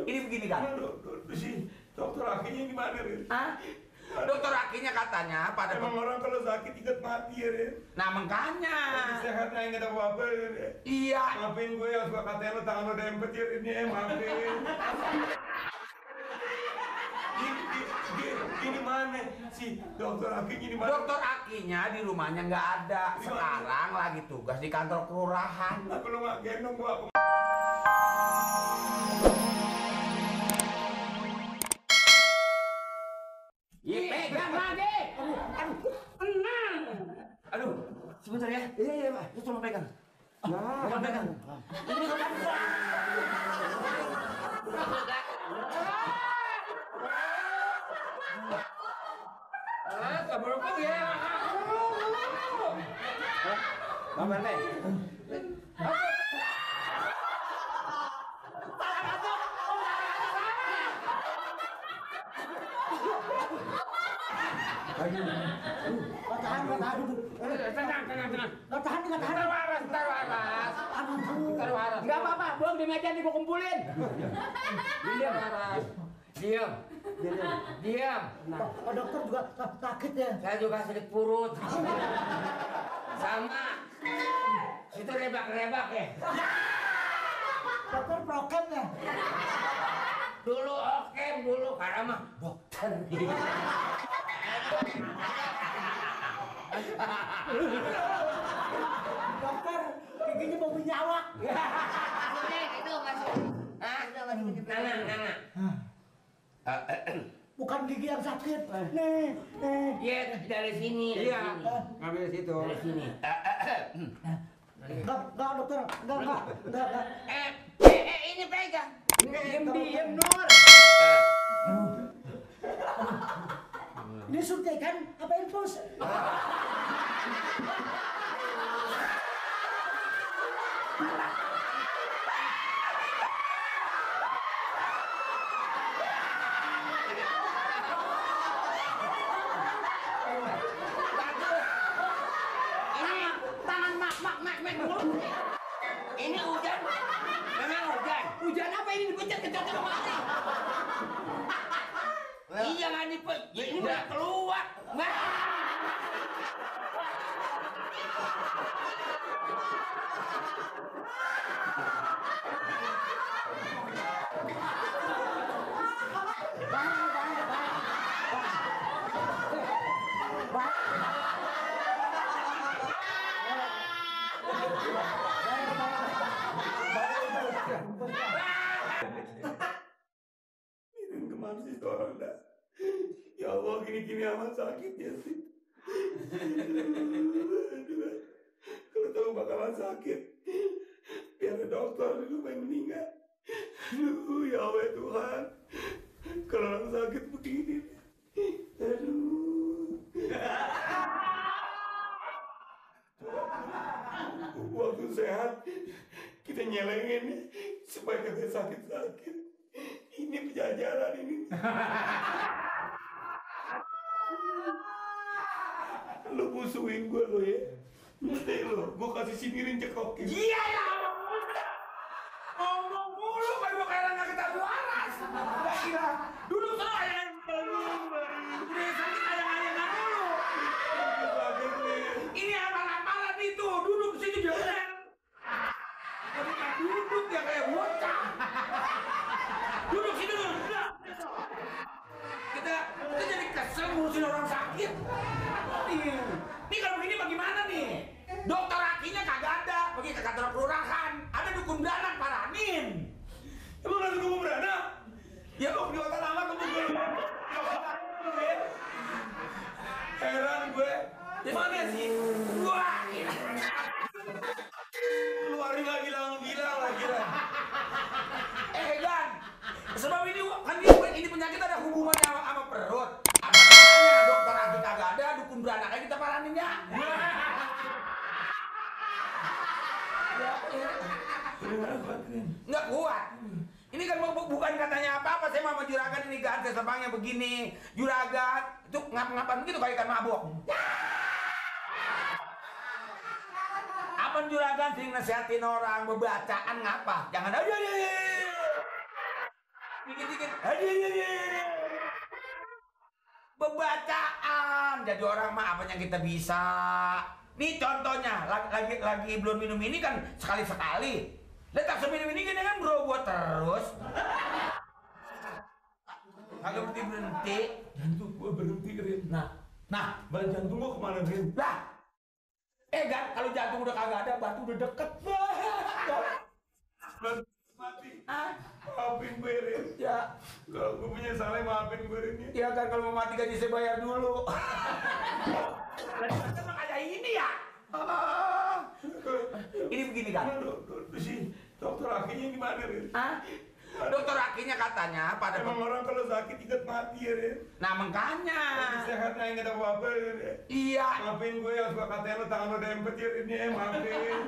Ini begini kan? Si dokter akinya gimana, Rin? Hah? Dokter akinya katanya pada emang orang kalau sakit ingat mati ya, Rin? Nah makanya. Sehatnya ingat apa-apa, Rin? Iya. Maafin gue yang suka katain lo tangan lo dempet ya, Rin, ya, maafin. Ini mana si dokter akinya di mana? Dokter akinya di rumahnya nggak ada. Sekarang lagi tugas di kantor kelurahan. Aku lo nggak gendong gua. Iya, pegang lagi. Tenang. Aduh, sebentar ya. Iya, Pak. Itu tolong pegang. Tolong pegang. Ini kan. Kamu lupa ya. Bang Bante. Tenang. Enggak apa-apa, buang di meja nih gua kumpulin. Diam. Pak dokter juga sakit ya? Saya juga sakit perut. Sama. Itu rebak-rebak ya. Dokter prokem ya? Dulu okem dulu karena mah dokter. Dokter, giginya mau menyawak. Itu masuk. Nana. Bukan gigi yang sakit. Nih. Iya, dari sini. Iya, ngambil situ. Dari sini. Enggak dokter, enggak. Ini pegang. Diam, Nur. Ini suntikan apa infus? Ini hujan. Memang hujan. Hujan apa ini dipencet kecocok kemari? Iya nggak dipencet. Ya ini udah keluar. Mirin kemana sih orang dah? Ya Allah, gini-gini amat sakitnya sih. Aduh. Kalau tahu bakalan sakit, biar ada dokter dulu yang meninggal. Aduh, ya Allah ya Tuhan. Kalau orang sakit begini, aduh. Waktu sehat, kita nyelengin supaya kita sakit-sakit. Ini penjajaran ini. Lo musuhin gue lo ya. Mesti lo, gue kasih si Mirin cekokin. Iya ya. Ngomong mulu, gue kayak nggak kita waras. Gila. Duduk sana ayang. Udah sakit ayang-ayangan dulu. Ini amalan-amalan itu. Duduk situ jangan. Bukan duduk ya kayak bocah. Duduk situ dulu. Kita jadi kesel ngurusin orang sakit. Nih kalau begini bagaimana nih? Dokter akinya kagak ada. Pergi ke kantor kelurahan. Ada dukun beranak paranin. Emang ada dukun beranak? Ya kok di otak lama kamu gue. Heran gue. Mana sih? Wah. Keluarin lagi lah. Dan sebab ini kan ini penyakit ada hubungannya sama perut. Apa namanya dokter aki kagak ada, dukun beranak aja kita paranin ya. Nggak kuat. Ini kan bukan katanya apa-apa, saya mau juragan ini ganti sebangnya begini. Juragan itu ngap-ngapan begitu kayak ikan mabuk. Apa juragan sering nasihatin orang, bebacaan ngapa? Jangan aja. Dikit-dikit. Bebacaan. Jadi orang mah apa yang kita bisa. Nih contohnya, lagi belum minum ini kan sekali-sekali. Letak seminum ini gini kan bro buat terus. Kagak berhenti. Jantung gua berhenti, Rin. Nah, Bal jantung gua kemana, Rin? lah. Gan, kalau jantung udah kagak ada, batu udah deket. Mati. Ah, Maafin gue, Rin. ya. Kalau gue punya salah, maafin gue, Rin. Iya kan kalau mau mati gaji saya bayar dulu. Kan kayak ini ya. Ini begini kan. Si dokter akhirnya gimana, Rin? Dokter akhirnya katanya pada Emang orang kalau sakit ingat mati ya, Rin? Nah makanya. Sehat nggak ingat apa-apa, Rin. Iya. Maafin gue yang suka katain lo tangan lo dempet ya, Rin. Ya, maafin.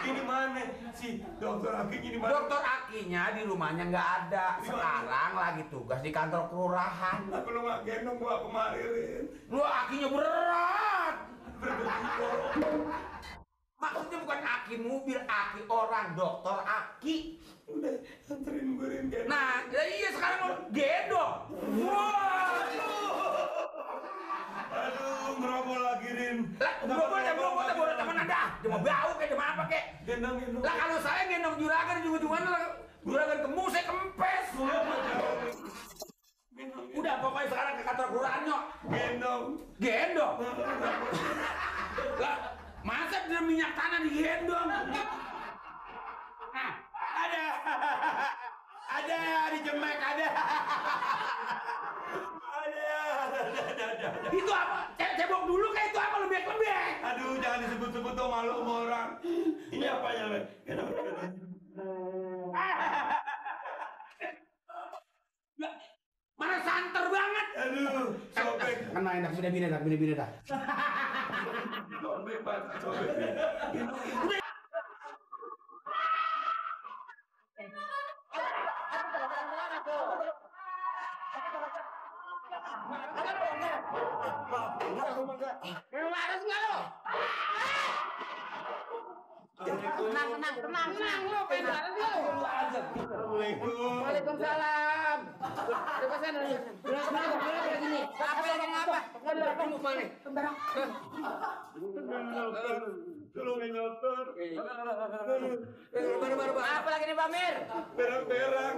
Ini mana si dokter Akinya di mana? Dokter Akinya di rumahnya nggak ada. Sekarang lagi tugas di kantor kelurahan. Kenapa lu nggak gendong gua kemarin? Lu Akinya berat. Berbeda. Maksudnya bukan aki mobil, aki orang, dokter Aki. Udah anterin gue, Rin. Nah, ya iya sekarang lu gendong. Wah. Aduh, ngerobol lagi, Rin. Lah, berobol teman Anda. Cuma bau kayak cuma apa kayak. Gendong. Lah kalau saya gendong juragan ujung-ujungan juragan kemu saya kempes. Udah pokoknya sekarang ke kantor kelurahan nyok. Gendong. Lah, masa dia minyak tanah digendong? Ada di Jemek ada. Itu apa? Cebok dulu kayak itu apa lebek-lebek? Aduh, jangan disebut-sebut dong, malu sama orang. Ini apa ya, Mek? Mana santer banget? Aduh, sobek. Kan enak bina-bina dah. Sobek banget, sobek. Tenang lu, pengen bareng lu. Waalaikumsalam. Kenapa gini? Apa lagi ngapa? Tunggu mana? Tolongin dokter. Baru apa lagi nih Pamir? Berak-berak.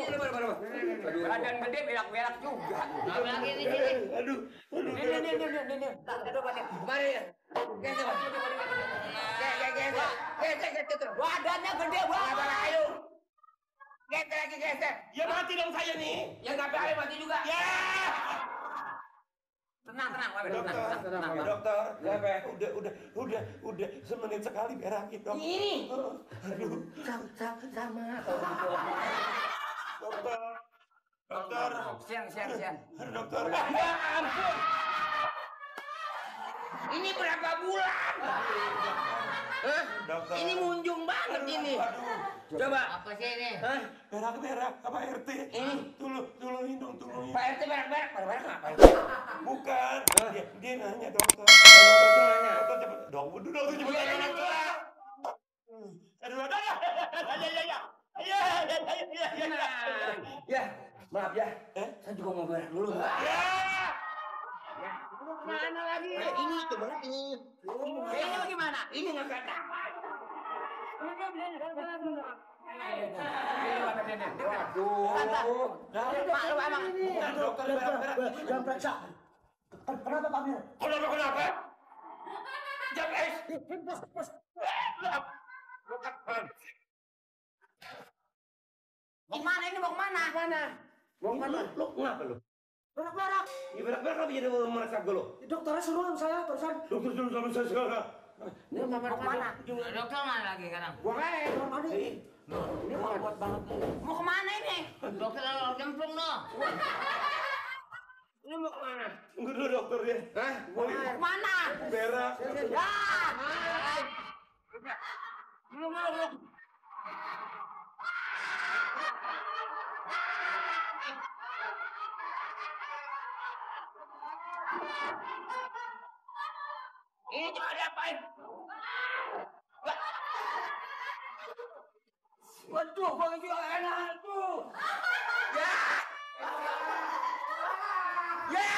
Gini baru. Badan gede berak-berak juga. Apa lagi di sini? Aduh. Ini. Mari. Geser. Badannya gede banget. Ayo. Geser. Ya mati dong saya nih. Ya nggak apa mati juga. Ya. Tenang, Dokter. Udah semenit sekali berakin, dok. Ini. Aduh. Sama. Dokter. Siang. Aduh, dokter. Ya ampun. Ini berapa bulan? Dokter. Ini munjung banget ini. Aduh. Coba. Apa sih ini? Berak apa RT? Ini. Tolongin dong. Pak RT berak apa? Bukan. Dia nanya dokter. Dokter nanya. Dokter cepet. Dokter cepet. Aduh. Ya, maaf ya. Saya juga mau berak dulu. Mana lagi? Ini tuh berat ini. Ini bagaimana? Ini nggak kata. Dokter berak. Jangan periksa. Kenapa Pak Mir? Kenapa? Jam es. Mau kemana ini? Mau kemana? Mau kemana? Lo ngapa lo? Berak-berak. Ya berak apa jadi merasa lo? Dokternya suruh saya barusan. Dokter suruh sama saya sekarang. Mau kemana? Dokter mana lagi sekarang? Kamar mandi. Ini kuat banget. Mau kemana ini? Dokter lalu jemplung no. Ini mau kemana? Tunggu dulu dokter ya. Mau kemana? Berak. Ya. Belum. Ini cuma diapain? Waduh, gua juga enak tuh. Ya. Ya.